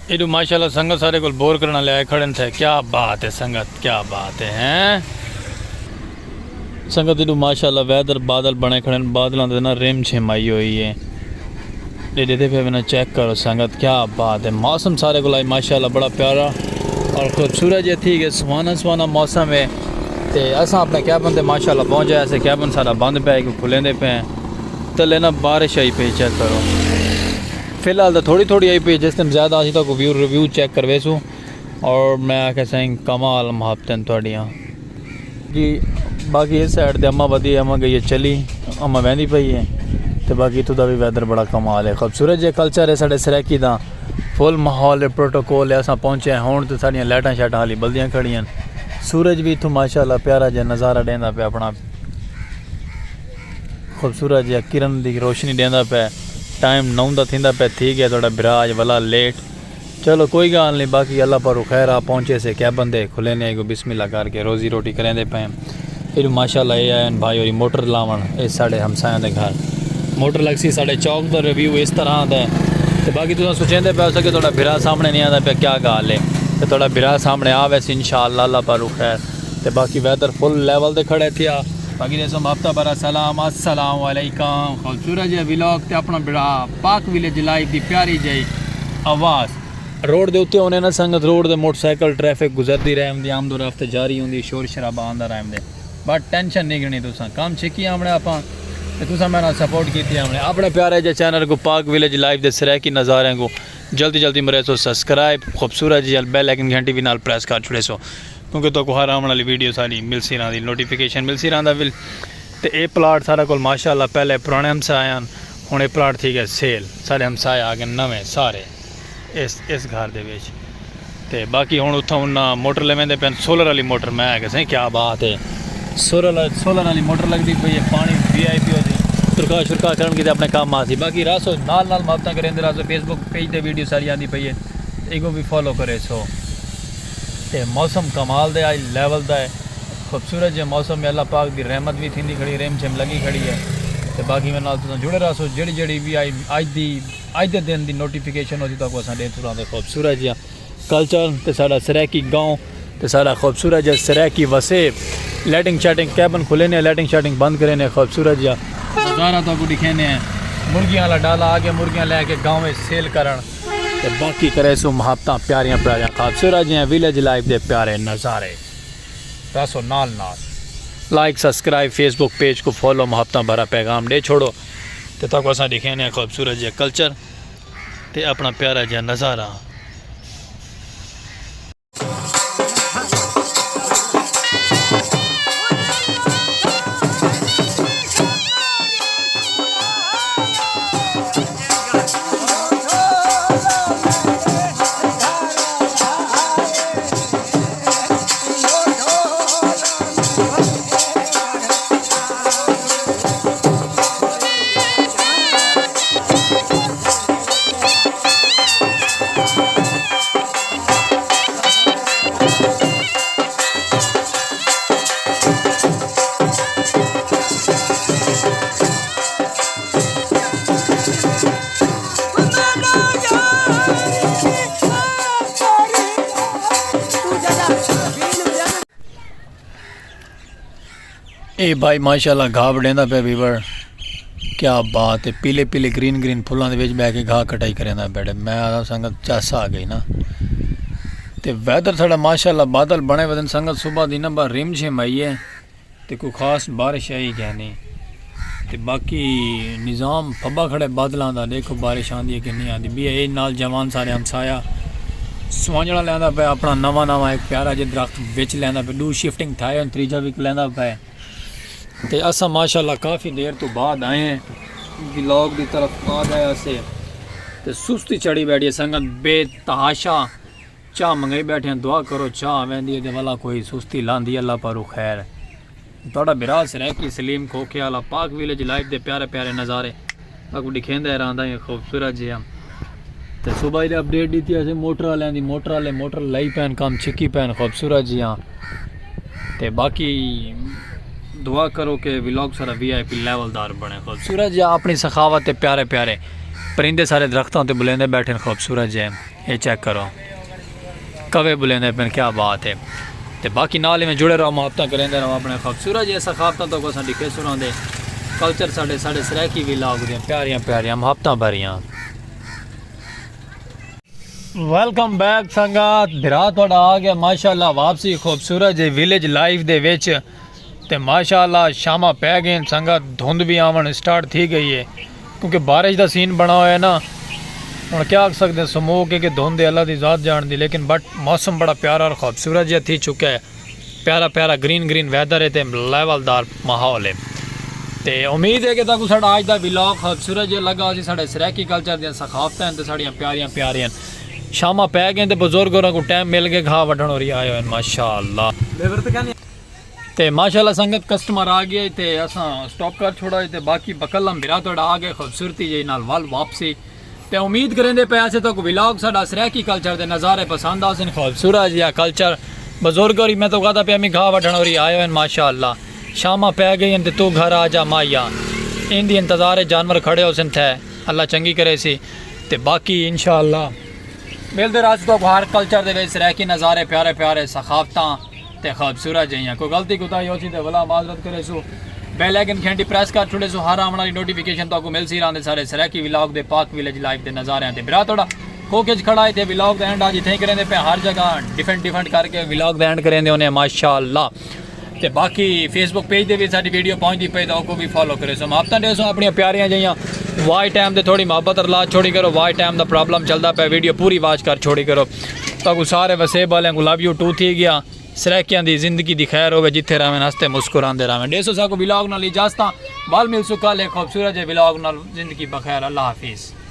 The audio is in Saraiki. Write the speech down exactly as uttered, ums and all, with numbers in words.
ایڈو ماشاءاللہ سنگت سارے کول بور کرنا لے آئے کھڑے تھے۔ کیا بات ہے سنگت، کیا بات ہے، ہیں؟ سنگت ایڈو ماشاءاللہ ویدر بادل بنے کھڑے، بادلاں دے نا رم جھم آئی ہوئی ہے۔ ڈے ڈے پہ بنا چیک کرو سنگت، کیا بات ہے۔ موسم سارے کول آئی ماشاءاللہ بڑا پیارا اور خوبصورت جے تھی کہ سہانا سہانا موسم ہے۔ تے اساں اپنے کیبن تے ماشاءاللہ پہنچ جائے، اسے کیبن سارا بند پہ ہے، کوئی کھلیں دے پہ ہیں۔ تلے نا بارش آئی پئی، چیک کرو۔ فی الحال تو تھوڑی تھوڑی آئی پئی، جس ٹائم زیادہ آسی تو کو ویو ریویو چیک کرویسوں۔ اور میں آکھیا سائیں کمال محبتیں تہاڈیاں۔ جی باقی اس سائیڈ تے اماں ودی ہے، اماں گئی ہے چلی، اماں ویندی پئی ہے۔ تے باقی اتھوں دا وی ویدر بڑا کمال ہے، خوبصورت جے کلچر ہے ساڈے سرائیکی دا، فل ماحول ہے، پروٹوکول ہے۔ اساں پہنچے ہیں ہن تے ساڈیاں لائٹاں شائٹاں حالی بلدیاں کھڑیاں۔ سورج وی اتھوں ماشاءاللہ پیارا جے نظارہ ڈیندا پیا اپنا، خوبصورت جے کرن دی روشنی ڈیندا پیا۔ ٹائم نو دا تھیندا پیا، تھی گیا تہاڈا بھرا اج ولا لیٹ۔ چلو کوئی گال نہیں، باقی اللہ پاروں خیر آ پہنچے سے کیبن دے، کھلے نے کو بسم اللہ کر کے روزی روٹی کریں دے پئے۔ ایڈو ماشاءاللہ اے آئے ہیں بھائی ہوری موٹر لاون، اے ساڈے ہمسایاں دے گھر موٹر لگ سی۔ ساڈے چوک دا ریویو اس طرح دا ہے۔ تے باقی تساں سوچیندے پئے ہو سکے تہاڈا بھرا سامنے نہیں آندا پیا، کیا گال ہے؟ تے تہاڈا بھرا سامنے آ ویسی انشاءاللہ اللہ پاروں خیر۔ تے باقی ویدر فل لیول تے کھڑے تھیا۔ باقی دے سو ہفتہ بھرا سلام، السلام علیکم۔ خوبصورت جے ولاگ تے اپنا بھرا پاک ویلیج لائف دی پیاری جئی آواز۔ روڈ دے اتے ہونے نا سنگت، روڈ دے موٹر سائیکل ٹریفک گزردی رہندی، آمد و رفت جاری ہوندی، شور شرابہ آندا رہندے۔ بٹ ٹینشن نہیں گھنی تساں، کم چھکی آونے آپاں تے تساں میرا سپورٹ کیتی آونے۔ اپنے پیارے جے چینل کو پاک ویلیج لائف دے سرائیکی نظاریاں کو جلدی جلدی مرے سو سبسکرائب، خوبصورت جی بیل آئیکن گھنٹی بھی نال پریس کر چھڑے سو، کیونکہ تو کو ہر آون والی ویڈیو ساری ملسی رہندی، نوٹیفیکیشن ملسی رہندا ول۔ تے اے پلاٹ سارا کول ماشاءاللہ پہلے پرانے ہمسایہ ہن، ہن اے پلاٹ تھی گئے سیل، سارے ہمسایہ آ گئے نویں سارے اس، اس گھر دے وچ۔ تے باقی ہن اتھاں انہاں موٹر لے ویندے پئے ہن، سولر والی موٹر۔ میں آکھیا سائیں کیا بات ہے، سولر، سولر والی موٹر لگدی پئی ہے، پانی وی آئی پی ہوسی، سرکا شرکا کرن کیتے اپنے کم آسی۔ باقی راسو نال نال محبتاں کریندے راسو، فیس بک پیج تے ویڈیو ساری آندی پئی ہے، ایکوں وی فالو کرے سو۔ تے موسم کمال دے آج لیول دا ہے، خوبصورت جے موسم ہے، اللہ پاک دی رحمت وی تھیندی کھڑی، رم جھم لگی کھڑی ہے۔ تے باقی میں نال تساں جڑے رہسو، جڑی جڑی وی آئی اج دی، اج دے دن دی نوٹیفیکیشن ہوسی تہاکوں اساں ڈے تراں دے خوبصورت جیاں کلچر تے ساڈا سرائیکی گاؤں تے ساڈا خوبصورت جیاں سرائیکی وسیب۔ لائٹنگ شائٹنگ کیبن کھلے نے، لائٹنگ شائٹنگ بند کرے نے، خوبصورت جیاں نظارہ تہاکوں ڈکھینے ہیں۔ مرغیاں والا ڈالا آ گیا، مرغیاں لے کے گاؤں وچ سیل کرن۔ تے باقی کرے سو محبتاں پیاریاں پیاریاں خوبصورت جیاں ویلیج لائف دے پیارے نظارے۔ رہسو نال نال لائک سبسکرائب فیس بک پیج کو فالو، محبتاں بھرا پیغام ڈے چھوڑو۔ تے تاکو اساں ڈکھینے ہیں خوبصورت جیاں کلچر تے اپنا پیارا جیاں نظارہ۔ اے بھائی ماشاءاللہ گھاہ وڈیندا پیا ویور، کیا بات ہے، پیلے پیلے گرین گرین پھلاں دے وچ بہہ کے گھاہ کٹائی کریندا پیا۔ میں آکھاں سنگت چس آ گئی نا۔ تے ویدر ساڈا ماشاءاللہ بادل بنے ودن سنگت، صبح دی نا با رم جھم آئی ہے تے کوئی خاص بارش آئی کینی۔ تے باقی نظام پھبا کھڑے بادلاں دا، ڈیکھو بارش آندی ہے کہ نہیں آندی۔ بی اے نال جوان سارے ہمسایہ سوانجڑا لیندا پیا اپنا نواں نواں ایک پیارا جے درخت وچ لیندا پیا، ڈو شفٹنگ تھائے ہن، تریجا وی لیندا پیا۔ تے اساں ماشاءاللہ کافی دیر تو بعد آئے ہیں، ولاگ دی طرف آ گئے اسے۔ تے سستی چڑھی بیٹھی ہے سنگت، بے تحاشا چاہ منگائی بیٹھے ہیں، دعا کرو چاہ ویندی ہے تے ولا کوئی سستی لاندی، اللہ پاروں خیر۔ تہاڈا بھرا سرائیکی سلیم کھوکھے والا پاک ویلیج لائف دے پیارے پیارے نظارے تہاکوں ڈکھیندا رہندا ہے خوبصورت جیہاں۔ تے صبح دی اپڈیٹ ڈتی اسے موٹر والیاں دی، موٹر والے موٹر لائی پین، کم چھکی پین خوبصورت جیہاں۔ تے باقی دعا کرو کہ ولاگ سارا وی آئی پی لیول دار بنے، خوبصورت جیہاں اپنی سخاوت تے پیارے پیارے پرندے سارے درختاں تے بلیندے بیٹھے ہیں خوبصورت جیہاں۔ اے چیک کرو، کوے بلیندے پن، کیا بات ہے۔ تے باقی نال ایویں جڑے رہو، محبتاں کریندے رہو، اپنے خوبصورت جیہے ثقافتاں تہاکوں اساں ڈکھیسوں رہندے، کلچر ساڈے، ساڈے سرائیکی ولاگ دیاں پیاریاں پیاریاں محبتاں بھریاں۔ ویلکم بیک سنگت، بھرا تہاڈا آ گیا ماشاءاللہ واپسی خوبصورت جے ولیج لائف دے وچ۔ تے ماشاءاللہ شاماں پے گئین سنگت، دھند وی آون سٹارٹ تھی گئی ہے، کیونکہ بارش دا سین بنا ہویا ہے نا۔ ہن کیا آکھ سکدے ہیں، سموک ہے کہ دھند ہے، اللہ دی ذات جان دی، لیکن بٹ موسم بڑا پیارا اور خوبصورت جیہا تھی چکا ہے۔ پیارا پیارا گرین گرین ویدر ہے تے لیول دار ماحول ہے۔ تے امید ہے کہ تہاکوں ساڈا اج دا ولاگ خوبصورت جیہا لگا ہوسی۔ ساڈے سرائیکی کلچر دیاں ثقافتاں ہن تے ساڈیاں پیاریاں پیاریاں ہن۔ شاماں پے گئین تے بزرگ ہوراں کوں ٹائم مل گئے، گھا وڈھن ہوری آئے ہوئے ہن ماشاءاللہ۔ تے ماشاءاللہ سنگت، کسٹمر آ گئے تے اساں سٹاپ کر چھوڑا ہے تے باقی بکلم بھرا تہاڈا آ گئے خوبصورتی جے نال ول واپسی۔ تے امید کریندے پئے اسے تہاکوں ولاگ ساڈا سرائیکی کلچر دے نظارے پسند آسن، خوبصورت جیہا کلچر۔ بزرگ ہوری، میں تہاکوں آہدا پیا، میں گھا وڈھن ہوری آئے ہوئے ہن ماشاءاللہ۔ شاماں پے گئی ہن تے توں گھر آ جا ماہیا، ایندی انتظار ہے، جانور کھڑے ہوسن تھے، اللہ چنگی کریسی۔ تے باقی انشاءاللہ ملدے رہسوں تہاکوں ہر کلچر دے وچ سرائیکی نظارے، پیارے پیارے ثقافتاں تے خوبصورت جیہیاں۔ کوئی غلطی کوتاہی ہوسی تے ولا معذرت کریسوں۔ بیل آئیکن گھنٹی پریس کر چھوڑیسوں، ہر آون آلی نوٹیفیکیشن تہاکوں ملسی رہندے سارے سرائیکی ولاگ دے، پاک ولیج لائف دے نظاریاں تے۔ بھرا تہاڈا کوک اچ کھڑا ہے تے ولاگ دا اینڈ اج اتھائیں کریندے پئے، ہر جگہ ڈیفرنٹ ڈیفرنٹ کر کے ولاگ دا اینڈ کریندے ہوندے ہیں ماشاءاللہ۔ تے باقی فیس بک پیج تے وی ساڈی ویڈیو پہنچدی پئی تے اوکوں وی فالو کریسوں۔ محبتاں ڈیسوں اپنیاں پیاریاں جیہیاں۔ واچ ٹائم تے تھوڑی محبت رلا چھوڑی کرو، واچ ٹائم دا پرابلم چلدا پئے، ویڈیو پوری واچ کر چھوڑی کرو۔ تہاکوں سارے وسیب آلیاں کوں لو یو ٹو تھی گیا۔ سرائیکیاں دی زندگی دی خیر ہووے، جتھے رہون ہسدے مسکراندے رہون۔ ڈیسوں ساکوں ولاگ نال اجازتاں، ول ملسوں کل ہک خوبصورت جے ولاگ نال۔ زندگی بخیر، اللہ حافظ۔